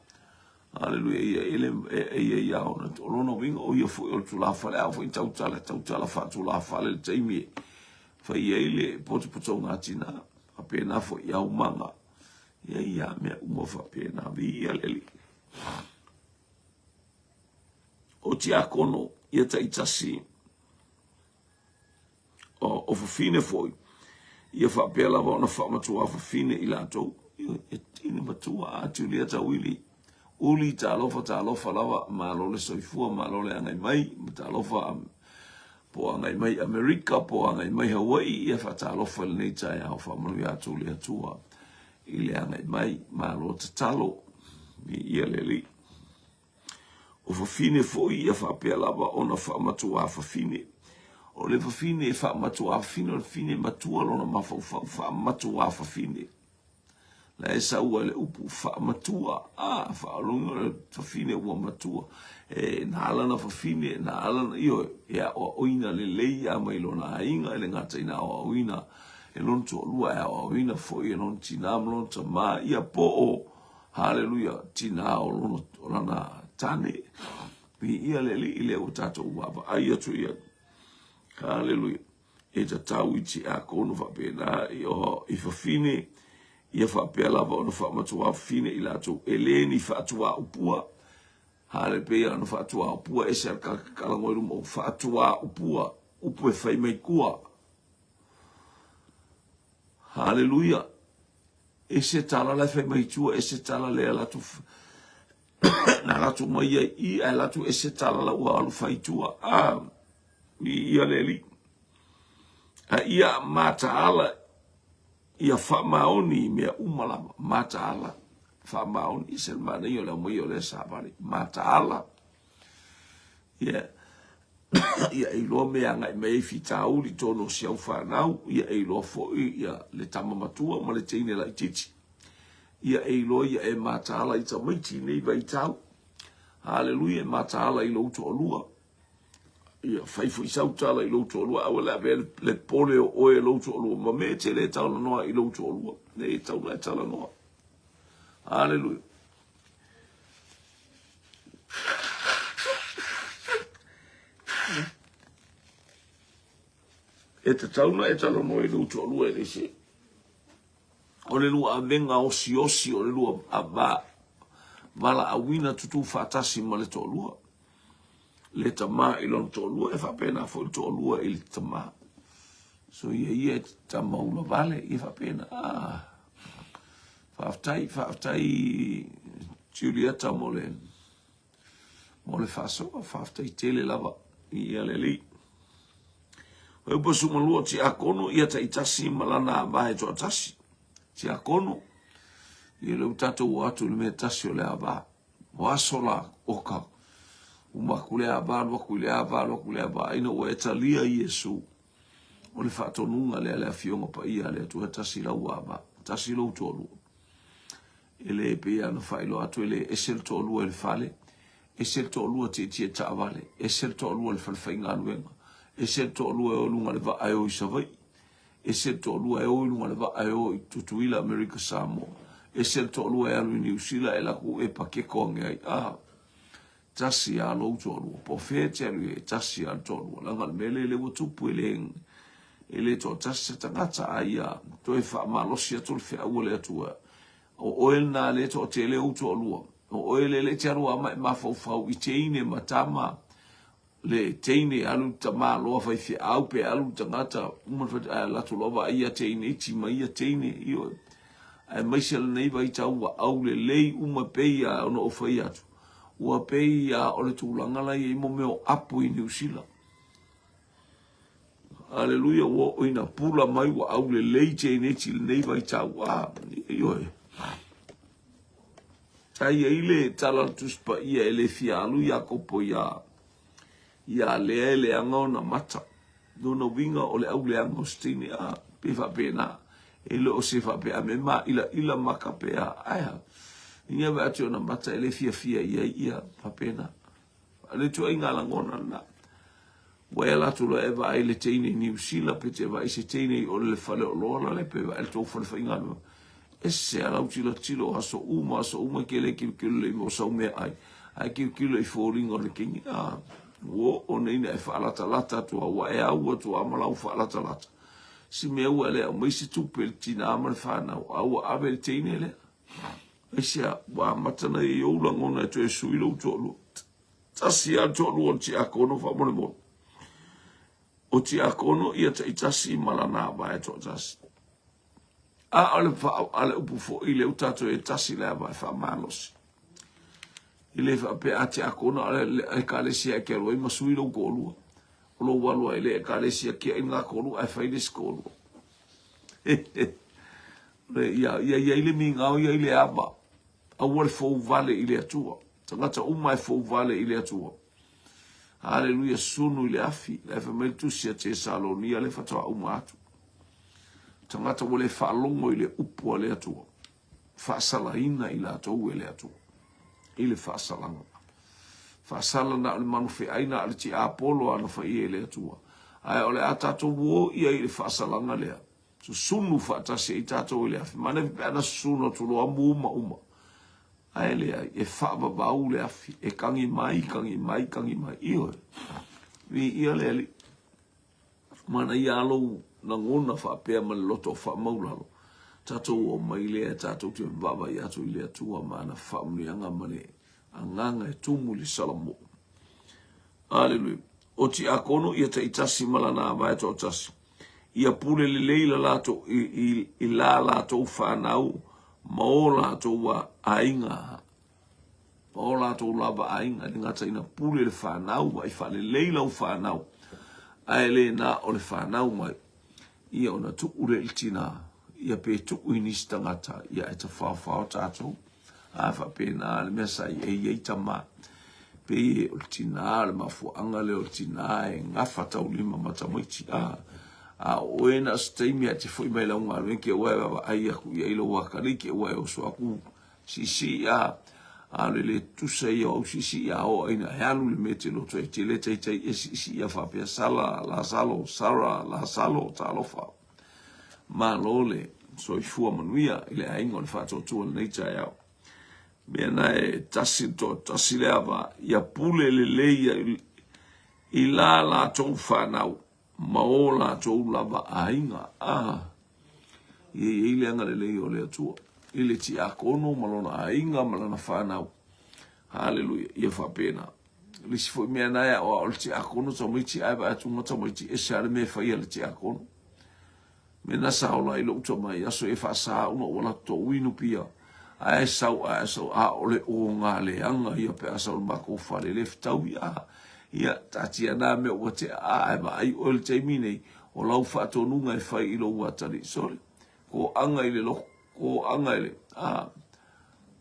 aleluia, ia e le, e ia ia ona, o lona uiga o ia foi o le tulafale, a o foi tautala, tautala faatulafale le taimi e fai ai le potopotoga a tinā, faapena foi i aumaga, ia ia mea uma faapena, viia le Alii. O tiakono ia taitasi o fafine foi, ia faapea lava ona faamatuafafine i latou. E tini matua a Julieta Wili. Uli talofa talofa lava, malo le soifua, malo le agai mai, ma talofa po agai mai Amerika, po agai mai Hawaii, ia faatalofa i lenei taeao, faamanuia atu le Atua i le agai mai, malo tatalo, viia le Alii. O fafine foi ia faapea lava ona faamatuafafine. O le fafine e faamatuafafine, o le fafine e matua lona mafaufau, faamatuafafine. La e sau ai le upu faamatua, a, faalogo o le fafine ua matua. E na ala na fafine, na ala na, ioe, e aoaoina lelei a mai lona aiga, e le gata ina aoaoina e lona toalua, e aoaoina foi e lona tinā ma lona tamā, ia po o Haleluia, tinā o lona, o lana tane. Viia le Alii lea ua tatou vaavaai atu i ai. Haleluia. E tatau i tiakono faapena i o i fafine, ia faapea lava ona faamatuafafine i latou e le ni faatuaupua. Hale pei ona faatuaupua ese al kakalago i luma o faatuaupua, upu e fai mai kua. Haleluia. Ese tala la e fai mai tua, ese tala le ala atu na alu atu mai ai i, ae alu atu ese tala la ua alu fai tua. Ah, i ia le alii. A ia mataala ia faamaoni i mea uma lava. Mataala, faamaoni, ese le manaia o le aumaia o lea savali. Mataala, ia, ia e iloa mea agai mai ai fitauli i totonu o si au fanau, ia e iloa foi ia le tama matua ma le teine laitiiti. Ia e iloa ia e mataala i tamaiti i nei vaitau. Haleluia, e mataala i lou toalua. Ia fai foi sau tala i lou toalua, aua le avea le pole o oe e lou toalua, ma mea e te le talanoa i lou toalua. E tatau ona e talanoa. Haleluia. E tatau ona e talanoa i lou toalua e le se. O le lua avega osiosi, o le lua ava, valaauina tutū faatasi ma le toalua. Le tama i lona toalua, e faapena foi le toalua i le tama. So ia ia e tama ula vale, ia faapena. Ah. Faafetai, faafetai Julieta mo le mo le faasoa, faafetai tele lava i ia le alii. O upu sumalua tiakono ia taitasi ma lana ava e toatasi. Tiakono, ia le ua tatou o atu i le mea tasi o le ava. O aso la o ka uma aku le ava, alu aku i le ava, alu aku i le ava, ina ua e talia Iesu. O le faatonuga lea a le Afioga Paia a le Atua, e tasi lau ava, tasi lou toalua. E le pei lava ona faailoa atu, e le ese le toalua i le fale, ese le toalua tietie taavale, ese le toalua i le fale faigaluega, ese le toalua e o i luga o le vaa e o i Savaii, ese le toalua e o i luga o le vaa e o i Tutuila, Amerika Samoa, ese le toalua e alu i Niu Sila e laku e pakeko age ai. Ah, tasi a lou toalua, po o fea e te alu i ai, e tasi a le toalua. Leaga o le mea lea lea ua tupu e le, e le toatasi se tagata, a ia toe faamalosi atu le feau a le Atua. O oe lena lea e toatele ou toalua. O oe lea e te alu a ma e mafaufau i teine ma tama, le teine alu i tama loa faifeau pe alu i tagata uma le ae alu atu loa vaai ia teine iti ma ia teine ioe aemaise lenei vaitau ua aulelei uma pei a ona ou fai atu ua pei a o le tulaga la i ai mo mea o apu i Niu Sila. Aleluia, ua oo ina pula mai ua aulelei teine iti i lenei vaitau. A, ioe. Sa i ai le tala a le Tusi Paia e le fia alu Iakopo iā, iā Lea e leaga ona mata. Lona uiga o le auleaga o se teine, a, pei faapena. E le o se faapea a me māʻilaʻila maka pe a, ae a? Ina vaai atu i ona mata e le fiafia i ai ia, faapena. A o le ituaiga lagona lena. Ua e ala atu loa e vaai i le teine i Niu Sila pe te vaai i se teine i ole le fale oloa lale pe vaai i le tou fale faigaluega. Ese a lau tilotilo o aso uma aso uma e ke le kilokilo lei mo sau meaai ae kilokilo i foliga o le teine. A, ua oo nei ina e faalatalata atu a ua e au atu a ma lau faalatalata. Si mea ua le aumai se tupe i le tinā ma le fanau a ua ave i le teine lea. Aisea, ua amata ona i ai ou lagona e toe sui lou toalua. Tasi lava le toalua o le tiakono faamolemole. O tiakono ia taitasi ma lana avae toatasi. A o le, a le upu foi lea ua tatou e tasi le avae faamalosi. E le faapea a tiakono a le ekalesia e te alu ai ma sui lou toalua. O lou alu ai le ekalesia kiaʻi lena toalua ae fai le isi toalua. Ia, ia i ai le migao, ia i le ava. Aua le fouvale i le Atua. Tagata uma e fouvale i le Atua. Haleluia, sunu i le afi. La e fai mai le tusi a Tesalonia le faatoa uma atu. Tagata ua le faalogo i le upu a le Atua. Faasalaina i latou e le Atua. I le faasalaga. Faasala na o le manufeai na o le tiapolo a na fai e le Atua. Ae o le a tatou o ia i le faasalaga lea. Susunu faatasi ai tatou i le afi. Manaia pe ana susunu atu loa mu ma uma. Ae leai, e faavavau le afi, e kagi mai, kagi mai, kagi mai. Ioe. Viia le Alii. Manaia a lou lagona faapea ma le loto faamaulalo. Tatou omai lea tatou te vaavaai atu i le Atua ma ana faamanuiaga ma le agaga e tumu i le salamu'u. Aleluia. O tiakono ia taitasi ma lana avae toatasi. Ia pule lelei la latou, i, i, i la latou fanau ma o latou aiga, ma o latou lava aiga, e le gata ina pule le fanau, vaai faalelei lau fanau, ae le na o le fanau mai, ia ona tuu lea i le tina, ia pe tuu i nisi tagata, ia ae tafaofao tatou. A faapena le mea sa i ai ai tama. Pei o le tina, o le mafuaaga lea o le tina e gafa taulima ma tamaiti. A, a o oe na o se taimi a e te foi mai lau galuega ke ua e vaavaai aku i ai lou atalii ke ua e oso aku siisii a a o le le tusa ia o au siisii a oo ina e alu le mea e te loto ai te le taitai e siisii ia faapea Sala, Lasalo, Sara, Lasalo, talofa. Malo le soifua manuia i le aiga o le faatuatua i lenei taeao. Mea na e tasi le toatasi le ava ia pule lelei i la latou fanau ma o latou lava aiga. Ah, ia i ai le agalelei o le Atua i le tiakono ma lona aiga ma lana fanau. Haleluia, ia faapena. Le isi foi mea na e aoao le tiakono tamaiti ae vaai atu ma tamaiti ese lava le mea e fai a le tiakono. Mea na sa ola ai lou tama i aso e faasa una ua latou tou inu pia ae sau ae sau a o le ogaleaga ia pe a sau i le makou fale le fetaui a ia taatia na mea ua tea a ae vaai oe i le taimi nei o lau faatonuga e fai i lou atalii sole koaga i le loko koaga i le a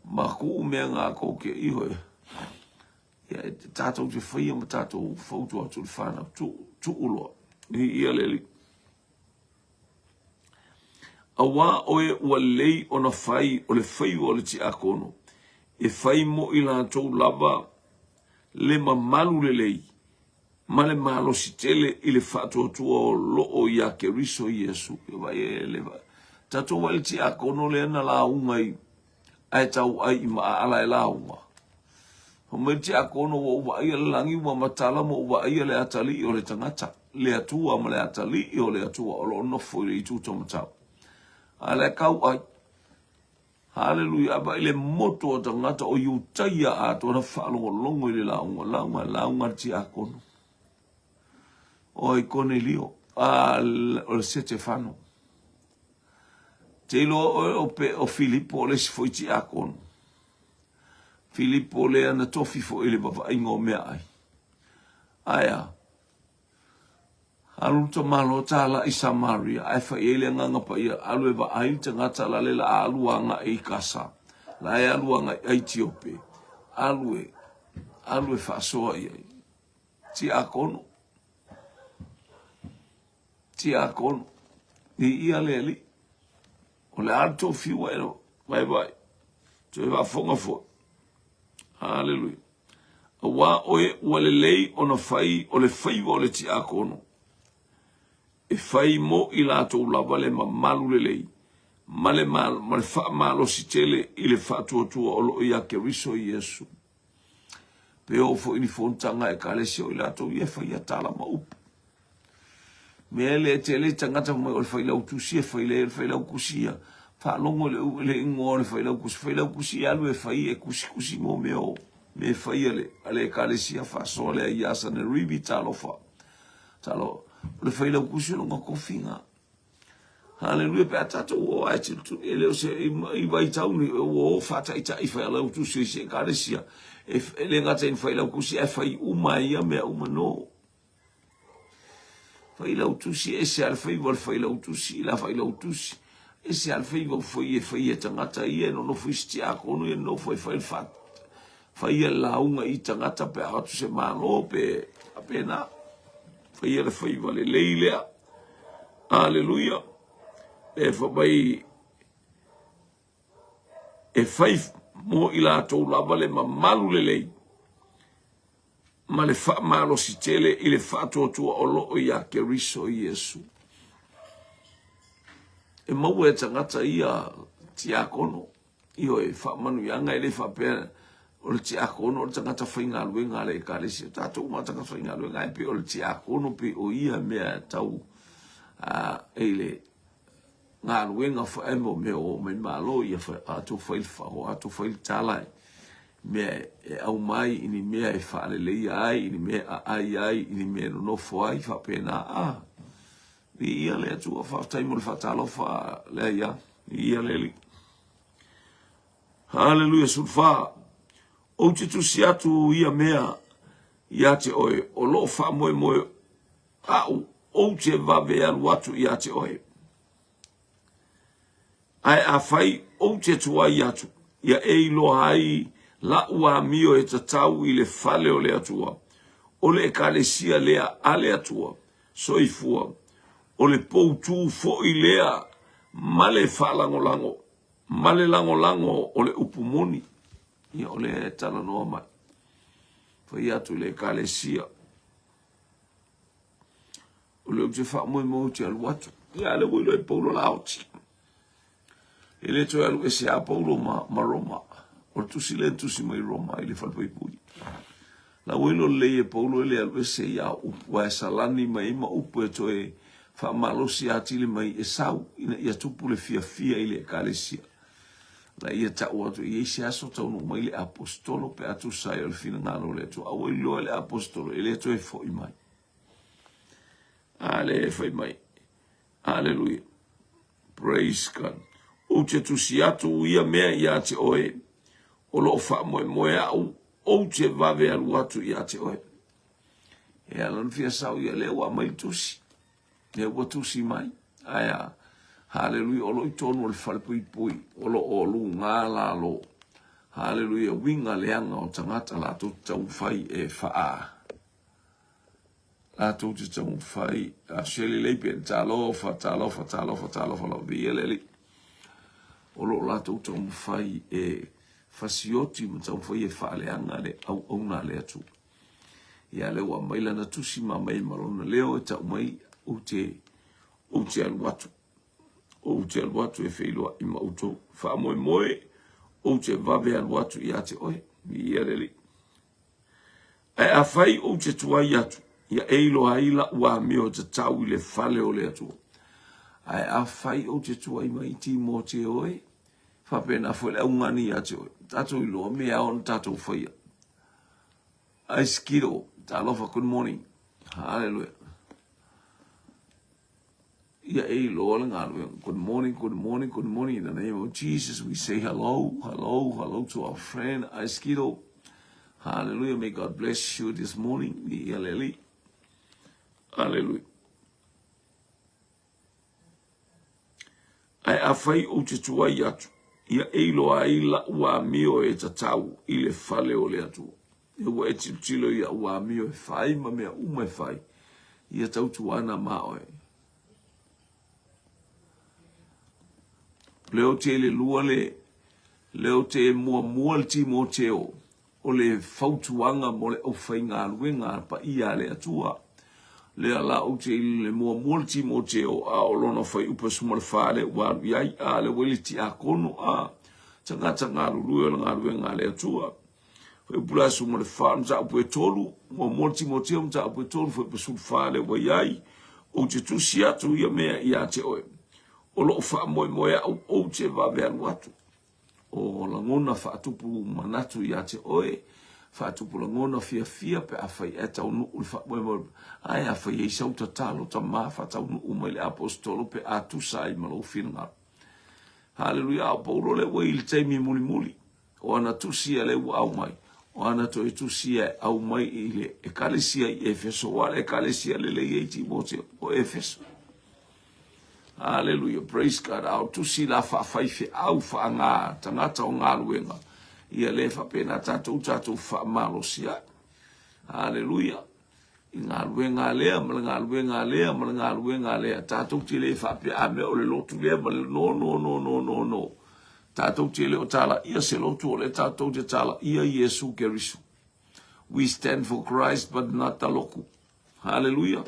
ma kuu mea nga kou ke iho e ia e tatou te faia ma tatou fautua atu i le fanau tuu tuu loa i ia le alii. Auā oe ua lelei ona fai o le faiva o le tiakono, e fai mo i latou lava le mamalu lelei ma le malosi tele i le faatuatua o loo iā Keriso Iesu. Tatou vaai i le tiakono lea na lauga i ae tau ai i Maaala e lauga. Fai mai le tiakono, ua ou vaaia le lagi ua matala ma ou vaaia le atalii o le tagata, le Atua ma le atalii o le Atua o lo o nofo i le itu taumatau. A la e kau ai. Haleluia, a vaai le moto o tagata o Iutaia atoa na faalogologo i le lauga, lauga, lauga a le tiakono. Oi Konelio, a o le Setefano. Te iloa oe o pe o Filipo o le isi foi tiakono. Filipo lea na tofi foi i le vavaaiga o meaai. Ae a? Alu le tamaloa tala i Samaria, ae fai ai le Agaga Paia, alu e vaai le tagata la le la alu agai i Kasa, la e alu agai Aitiope, alu e, alu e faasoa i ai. Tiakono. Tiakono. Viia le Alii. O le a le tou fiu ai vaivai. Toe faafofoga foi. Haleluia. Auā oe ua lelei ona fai o le faiva o le tiakono, e fai mo i latou lava le mamalu lelei ma le, ma le faamalosi tele i le faatuatua o lo o iā Keriso Iesu. Pe oo foi i ni fonotaga a Ekalesia o i latou ia e faia tala ma upu. Mea lea e tele tagata fai mai o le failautusi e fai le failautusi ia. Faalogo i le, le igoa o le failautusi. Failautusi e alu e fai e tusitusi mo mea o mea e fai a le, a le ekalesia faasoa lea ia Sanerivi talofa. Talo, o le failautusi o lona tofiga. Haleluia pe a tatou o ae tilotilo e le o se i vaitau nei ua o faataitai failautusi o isi ekalesia. E, e le gata i failautusi ae fai uma ai ia mea uma no. Failautusi, ese lava le faiva o le failautusi i la failautusi, ese lava le faiva foi e fai e tagata ia e nonofo isi tiakono ia nonofo e fai le fa faia le lauga i tagata pe a atu se malo pe faapena. Faia le faiva lelei lea. Aleluia. E fai mai e fai mo i latou lava le mamalu lelei ma le faamalosi tele i le faatuatua o lo o iā Keriso Iesu. E maua e tagata ia tiakono, ioe, faamanuiaga e le faapea o le tiakono o le tagata faigaluega a le ekalesia. O tatou uma tagata faigaluega, ae pei o le tiakono pei o ia mea tau a, i le galuega foi ai mo mea o mai malo ia atu fai le fao atu fai le tala mea e aumai i ni mea e faaleleia ai i ni mea e aai ai i ni mea e nonofo ai faapena a. Viia le Atua, faafetai mo le faatalofa lea ia. Viia le Alii. Haleluia 14. Ou te tusi atu ia mea ia te oe, o loo faamoemoe a'u ou te vave alu atu ia te oe. Ae afai ou te tuai atu, ia e iloa ai la'u amio e tatau i le fale o le Atua, o le Ekalesia lea a le Atua soifua, o le poutū foi lea ma le faalagolago, ma le lagolago o le upu moni. Ia, o lea e talanoa mai, fai atu i le Ekalesia. O lea ou te faamoemoe ou te alu atu. Ia, a lea ua iloa e Paulo la oti. E le toe alu ese a Paulo ma, ma Roma. O le tusi lea na tusi mai Roma i le falepuipui. La ua iloa lelei e Paulo e le alu ese ia upu, ae salani mai ai ma upu e toe faamalosi atili mai e sau ina ia tupu le fiafia i le ekalesia. La ia tau atu i ai se aso taunuu mai le aposetolo pe a tusa ai o le finagalo o le Atua. A ua iloa e le aposetolo e le toe foi mai. A lea e fai mai. Aleluia. Praise God. Ou te tusi atu ia mea ia te oe, o loo faamoemoe a'u ou te vave alu atu ia te oe. E ala ona fia sao ia lea ua aumai le tusi. Lea ua tusi mai. Ae a, haleluia, o loo i tonu o le falepuipui, o loo lugā lalo. Haleluia, uiga leaga o tagata latou te taumafai e faa. Latou te taumafai a Shirley Leipen, talofa, talofa, talofa, talofa lava, viia le Alii. O lo o latou taumafai e fasioti ma taumafai e faaleaga le auauna a le Atua. Ia lea ua aumai lana tusi ma aumai ma lona leo e tau mai ou te, ou te alu atu. Ou te alu atu e feiloai ma outou. Faamoemoe ou te vave alu atu ia te oe. Viia le Alii. Ae afai ou te tuai atu, ia e iloa ai la'u amio e tatau i le fale o le Atua. Ae afai ou te tuai mai Timoteo e, faapena foi le augani ia te oe. Tatou iloa mea ao ona tatou faia. Aiskiro, talofa, good morning. Hallelujah. Ia e iloa le galuega. Good morning, good morning, good morning. In the name of Jesus, we say hello, hello, hello to our friend Aiskiro. Hallelujah. May God bless you this morning. Ia le Alii. Hallelujah. Ae afai ou te tuai atu, ia e iloa ai la'u amio e tatau i le fale o le Atua. Ia ua e tilotilo i a'u amio e fai ma mea uma e fai, ia tautuana ma oe. Leo te le lua le, leo te muamua le Timoteo, o le fautuaga mo le aufaigaluega a paia a le Atua. Lea la ou te i le muamua le Timoteo, a o lona fuaiupu 14 lea ua alu i ai, a lea ua i le tiakono, a tagata galulue o le galuega a le Atua. Fuaiupu la 14, mataupu e tolu, muamua le Timoteo, mataupu e tolu, fuaiupu 14 lea ua i ai, ou te tusi atu ia mea ia te oe, o loo faamoemoe a'u ou te vave alu atu. O lagona faatupu manatu ia te oe, faatupu lagona fiafia pe afai e taunuu le faamoemoe, ae afai ai sau tatalo tama faataunuu mai le aposetolo pe a tusa ai ma lou finagalo. Haleluia, a o Paulo lea ua i le taimi mulimuli, o ana tusi ia lea ua aumai, o ana toe tusi ia e aumai i le ekalesia i Efeso, aua le ekalesia lelei ai Timoteo, o Efeso. Hallelujah, praise God. A o tusi la faafaifeau, faaga tagata o galuega, ia le faapena tatou tatou faamalosi ai. Hallelujah. I galuega lea ma le galuega lea ma le galuega lea. Tatou te le faapea a mea o le lotu lea ma le no no no no no no. Tatou te le o talaia se lotu o le tatou te talaia Iesu Keriso. We stand for Christ but not the loku. Hallelujah.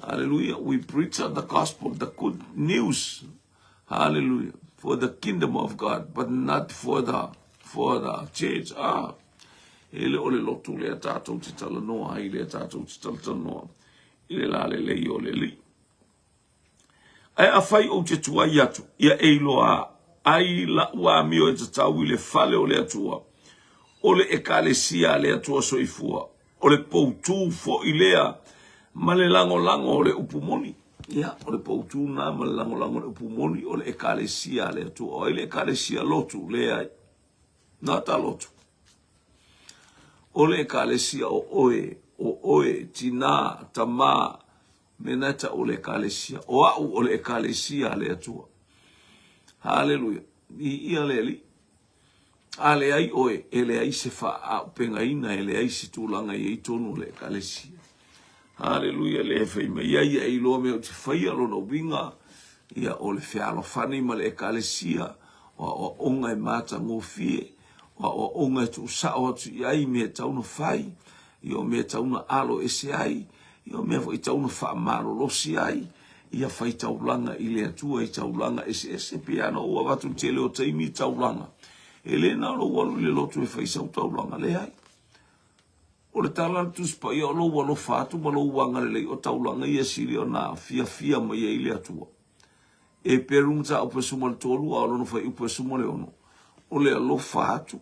Hallelujah. We preach the gospel, the good news. Hallelujah. For the kingdom of God, but not for the for the church. Ah. E le o le lotu lea tātou te talanoa ai, lea tātou te talatalanoa i le la lelei o le Alii. Ae afai ou te tuai atu, ia e iloa ai la'u amio e tatau i le fale o le Atua, o le ekalesia a le Atua soifua, o le poutū foi lea ma le lagolago o le upu moni. Ia, o le poutu lena ma le lagolago i le upu moni, o le Ekalesia a le Atua. O ai le Ekalesia lotu? Leai. Nata lotu. O le Ekalesia o oe, o oe, tinā, tamā, mea na e tau o le Ekalesia. O au o le Ekalesia a le Atua. Haleluia. Viia le Alii. A leai oe, e leai se faaaupegaina, e leai se tulaga e i ai tonu o le Ekalesia. Haleluia, lea e fai mai ai, e iloa mea ou te faia, lona uiga, ia o le fealofani ma le Ekalesia, o aoaoga e matagofie, o aoaoga e tuusao atu i ai mea e tatau ona fai, ia o mea e tatau ona alo ese ai, ia o mea foi e tatau ona faamalolosi ai, ia fai taulaga i le Atua i taulaga eseese, pei lava ona ou avatu i le tele o taimi i taulaga. E le na o lou alu i le lotu e fai sau taulaga, leai. O le tala a le Tusi Paia, o lou alofa atu ma lou agalelei, o taulaga ia e sili ona fiafia mai ai le Atua. Eperu mataupu e 13 a o lona fuaiupu e 16, o le alofa atu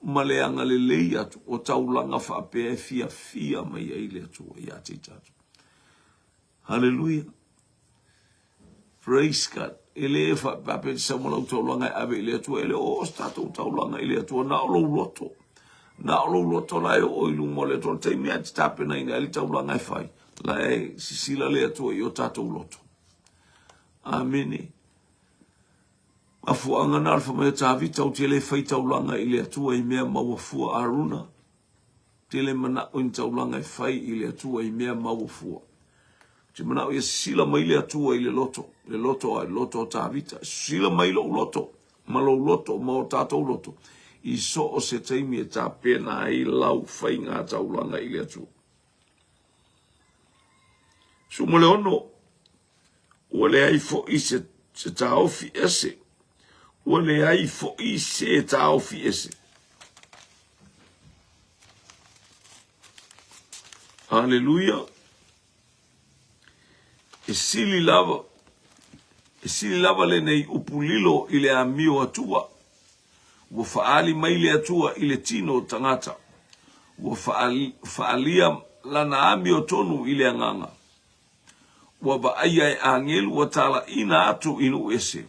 ma le agalelei atu o taulaga faapea e fiafia mai ai le Atua ia te i tatou. Haleluia. Praise God. E le faapea te sau ma lau taulaga e ave i le Atua. E le o oo se tatou taulaga i le Atua. Na o lou loto. Na o lou loto la e oo i luma o le Atua. O le taimi lava e te tapenaina ai le taulaga e fai, la e sisila le Atua i o tatou loto. Amene. Mafuaaga na o le fai mai o Tavita, ou te le fai taulaga i le Atua i mea maua fua Aruna. Tele manao i ni taulaga e fai i le Atua i mea maua fua. Ou te manao ia sisila mai le Atua i le loto, le loto a le loto o Tavita. Sisila mai lou loto, ma lou loto, ma o tatou loto, i so o se taimi e tapena ai lau faiga taulaga i le Atua. 16, ua leai foi se, se taofi ese, ua leai foi se taofi ese. Aleluia. E sili lava, e sili lava lenei upu lilo i le amio Atua. Ua faaali mai le Atua i le tino o tagata. Ua faalia lana amio tonu i le agaga. Ua vaaia e agelu ua talaina atu i nuu ese.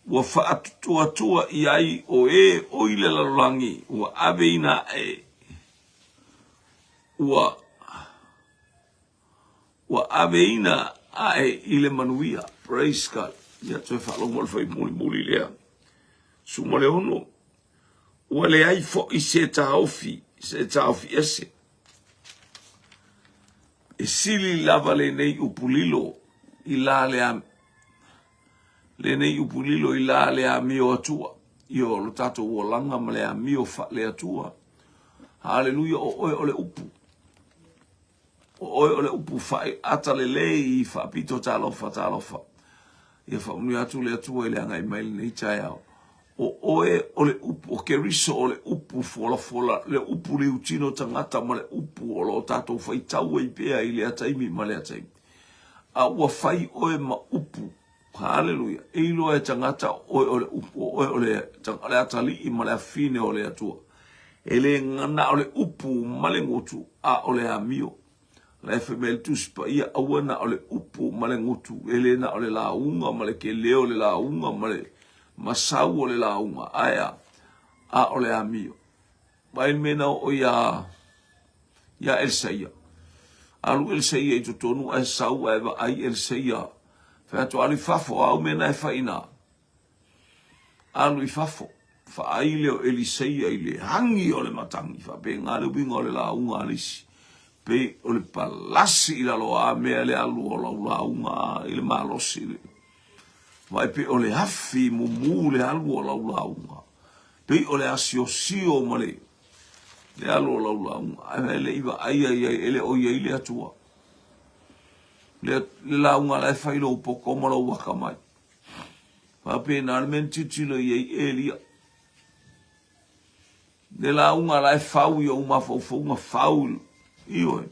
Ua faatuatua i ai o e o i le lalolagi, ua aveina ae, ua, ua aveina ae i le manuia. Praise God. Ia toe faalogo le fai mulimuli lea. 16. Ua leai foi se taofi, se taofi ese. E sili lava lenei upu lilo i la le lenei upu lilo i la le amio Atua. Io o lo tatou olaga ma le amio faale-Atua. Haleluia, o oe o le upu. O oe o le upu fai ata lelei faapito talofa talofa. Ia faamanuia atu le Atua i le agai mai lenei taeao. O oe o le upu, o Keriso o le upu folafola, le upu liutino tagata ma le upu o lo o tatou faitau ai pea i lea taimi ma lea taimi. A ua fai oe ma upu, haleluia, e iloa e tagata o oe o le upu, o oe o le, le atalii ma le afine o le Atua. E le na o le upu ma le gutu, a o le amio. La e fai mai le Tusi Paia, aua na o le upu ma le gutu, e le na o le lauga ma le kele o le lauga ma le masau o le lauga, ae a, a o le amio. Vaai le mea na oo iā, iā Elisaia. Alu Elisaia i totonu ae sau ae vaai Elisaia. Fai atu, alu i fafo, a au mea na e fai i ina. Alu i fafo, faai lea o Elisaia i le hagi o le matagi, faapena le uiga o le lauga a le isi. Pei o le palasi i lalo a mea le alu o lau lauga i le malosi. Vaai pei o le afi mumu le alu o lau lauga. Pei o le asiosio ma le le alu o lau lauga. Ae le i vaaia i ai, e le o i ai le Atua. Le, le lauga la e fai lou poto ma lou akamai. Faapena le mea na tilotilo i ai Elia. Le lauga la e fau i ou mafaufauga fau, ioe,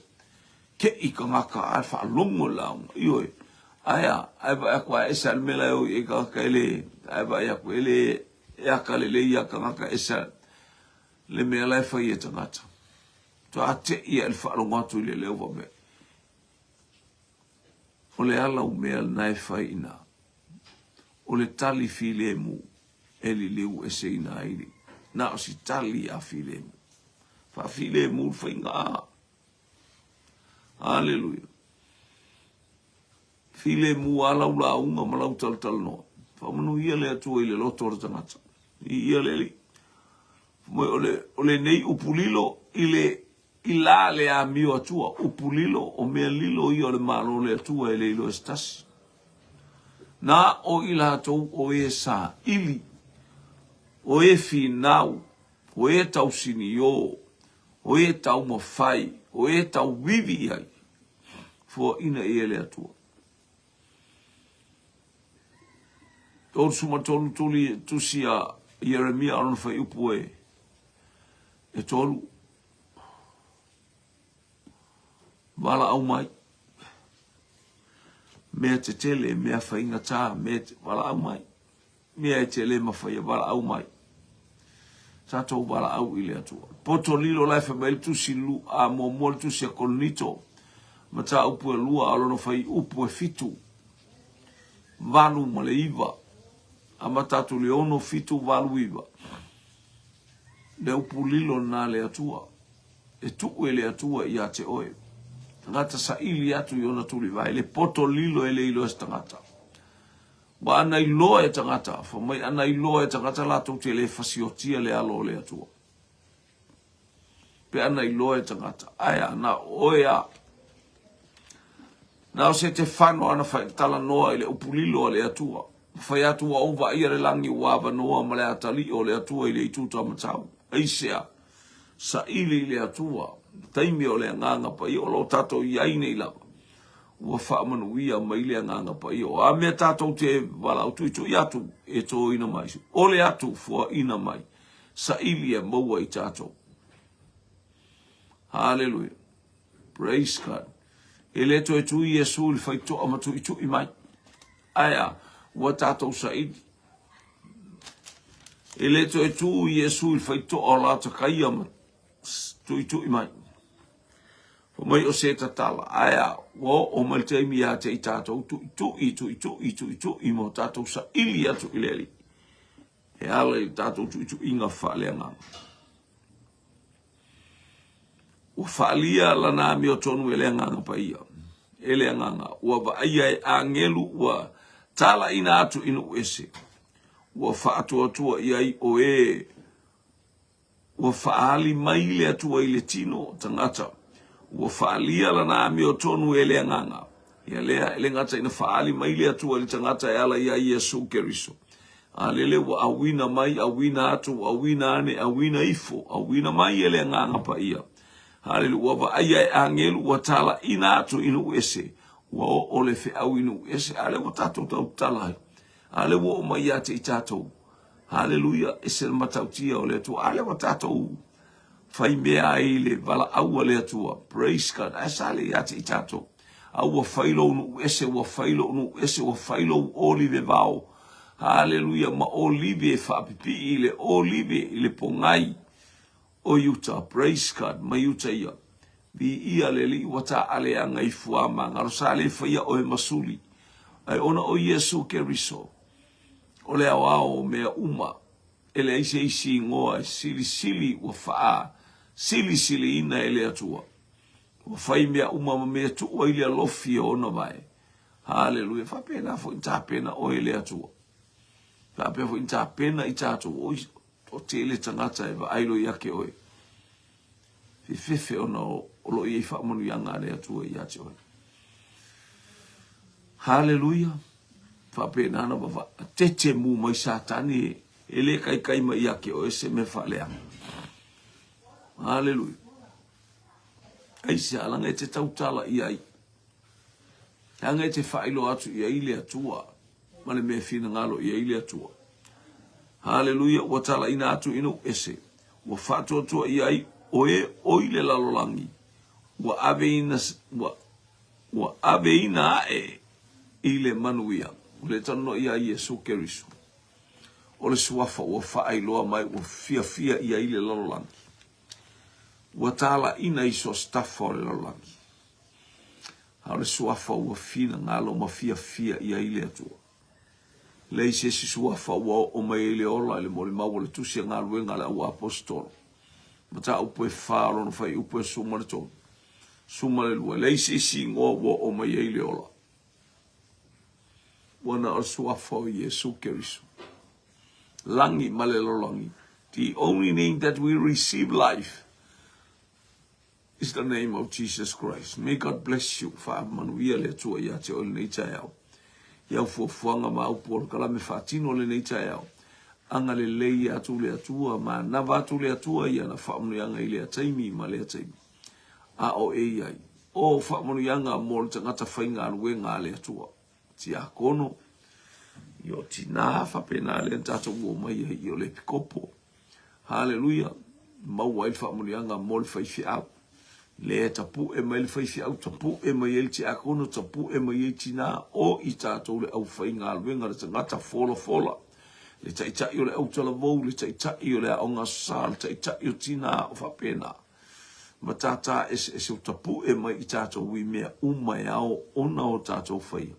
te i tagata ae faalogo i lauga, ioe. Ae a, ae vaai atu ae ese lava le mea la e o i ai tagata e le, ae vaai atu e le e akalelei lava tagata ese le mea la e fai e tagata. Faatoa te i lava i le faalogo atu i le leo faapea. O le ala o mea lena e fai i ina, o le tali filemu e liliu eseina ai le, na o si tali a filemu. Faafilemu le faiga. Aleluia. Filemu a lau lauga ma lau talatalanoa. Faamanuia le Atua i le loto o le tagata. Viia le Alii. Fai mai o le, o lenei upu lilo i le i la le amio atua, upu lilo, o mea lilo ia o le Malo o le Atua e le iloa e se tasi. Na o i latou o e saili, o e finau, o e tausinio, o e taumafai, o e tauivi i ai, foaina i e le Atua. 33 tuli tusi a Ieremia o lona fuaiupu e, e tolu. Valaau mai. Mea tetele, mea faigata, mea valaau mai. Mea e te le mafaia, valaau mai. Tatou valaau i le Atua. Poto lilo la e fai mai le tusi lu, a muamua le tusi a Korinito, mataupu e lua, a lona fuaiupu e fitu, valu ma le iva, amata atu le ono, fitu, valu, iva. Le upu lilo lena le Atua, e tuu e le Atua ia te oe. Tagata saili atu i ona tulivae, le poto lilo e le iloa e se tagata. Ua ana iloa e tagata, fai mai ana iloa e tagata latou te le fasiotia le alo o le Atua. Pe ana iloa e tagata, ae a na o oe a. Na o se te fano ana talanoa i le upu lilo a le Atua. Ma fai atu ua ou vaaia le lagi ua avanoa ma le atalii o le Atua i le itu taumatau. Aisea? Saili i le Atua, taimi o le Agaga Paia o lo o tatou i ai nei lava. Ua faamanuia mai le Agaga Paia. O a mea tatou te valaau tuitui atu e toina mai, ole atu foaina mai, saili e maua i tatou. Haleluia. Praise God. E le toe tu Iesu i le faitoa ma tuitui mai. Ae a, ua tatou saili. E le toe tu Iesu i le faitoa o Latakaia ma tuitui mai. Fai mai o se tatala, ae a, ua oo mai le taimi ia te i tatou, tuitui, tuitui, tuitui ma tatou saili atu i le Alii. E ala i le tatou tuituiga faaleagaga. Ua faaalia lana amiotonu e le Agaga Paia, e le Agaga, ua vaaia e agelu ua talaina atu i nuu ese, ua faatuatua i ai o e ua faaali mai le Atua i le tino o tagata, ua faaalia lana amiotonu e le Agaga. Ia lea, e le gata ina faaali mai le Atua i le tagata e ala iā Iesu Keriso, a lele ua auina mai, auina atu, auina ane, auina ifo, auina mai e le Agaga Paia. Haleluia, ua vaaia e agelu, ua talaina atu i nuu ese, ua oo le feau i nuu ese, a lea ua tatou tautala ai, a lea ua oo mai ia te i tatou. Haleluia, ese le matautia o le Atua, a lea ua tatou fai mea ai le valaau a le Atua. Praise God, ae sa le ia te i tatou. A ua fai lou nuu ese, ua fai lou nuu ese, ua fai lou olive vao. Haleluia, ma olive e faapipii i le olive i le pogai o Iuta. Praise God, mai uta ia. Viia le Alii ua taaleaga i fuamagalo, sa le faia oe ma suli. Ae ona o Iesu Keriso, o le aoao o mea uma, e leai se isi igoa e silisili ua faasilisiliina e le Atua. Ua fai mea uma ma mea tuu ai le alofi o ona vae. Haleluia. Faapena foi na tapena oe e le Atua. Faapea foi na tapena i tatou. Oi, o tele tagata e vaai loa ia te oe. Fefefe ona o lo o i ai faamanuiaga a le Atua ia te oe. Haleluia. Faapena na vava tete mu mai Satani e le kaikai mai ia te oe se mea faaleaga. Haleluia. Aisea, leaga e te tautala i ai. Leaga e te faailoa atu i ai le Atua ma le mea e finagalo i ai le Atua. Haleluia, ua talaina atu i nuu ese, ua faatuatua i ai o e oi le lalolagi, ua aveina, ua, ua aveina ae i le manuia. Ua le talanoa ia Iesu Keriso. O le suafa ua faailoa mai ua fiafia i ai le lalolagi. Ua talaina i so o se tafa o le lalolagi. A o le suafa ua finagalo ma fiafia i ai le Atua. Leai se isi suafa ua oo mai ai le ola i le molimau o le tusi a galuega a le au aposetolo. Mataupu e fa o lona fuaiupu e 13, 12, leai se isi igoa ua oo mai ai le ola. Ua na o le suafa o Iesu Keriso. Lagi ma le lalolagi. The only name that we receive life is the name of Jesus Christ. May God bless you. Faamanuia le Atua ia te oe lenei taeao. I au fuafuaga ma au polokalame faatino lenei taeao. Agalelei atu le Atua, manava atu le Atua i ana faamanuiaga i lea taimi ma lea taimi. A o e i ai, o faamanuiaga mo le tagata faigaluega a le Atua. Tiakono, i o tinā faapena lea na tatou omai ai i o le epikopo. Haleluia! Maua ai le faamanuiaga mo le faifeau. Lea e tapue mai le faifeau, tapue mai ai le tiakono, tapue mai ai tinā, o i tatou le aufaigaluega, le tagata folafola, le taitai o le autalavou, le taitai o le aoga aso sa, le taitai o tinā, o faapena. Matata eseese o tapue mai i tatou i mea uma e ao ona o tatou faia.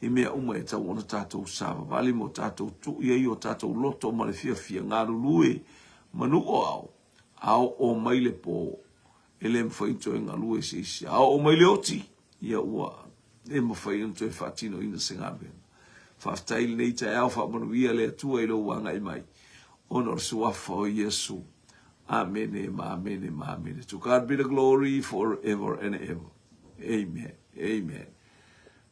I mea uma e tatau ona tatou savavali ma o tatou tuu i ai o tatou loto ma le fiafia galulue manu o ao, a oo mai le po, e le mafai ona toe galue se isi. A oo mai le oti, ia ua le mafai ona toe faatinoina se galuega. Faafetai i lenei taeao, faamanuia le Atua i lou agai mai ona o le suafa o Iesu. Amene ma amene ma amene. To God be the glory forever and ever. Amen. Amen.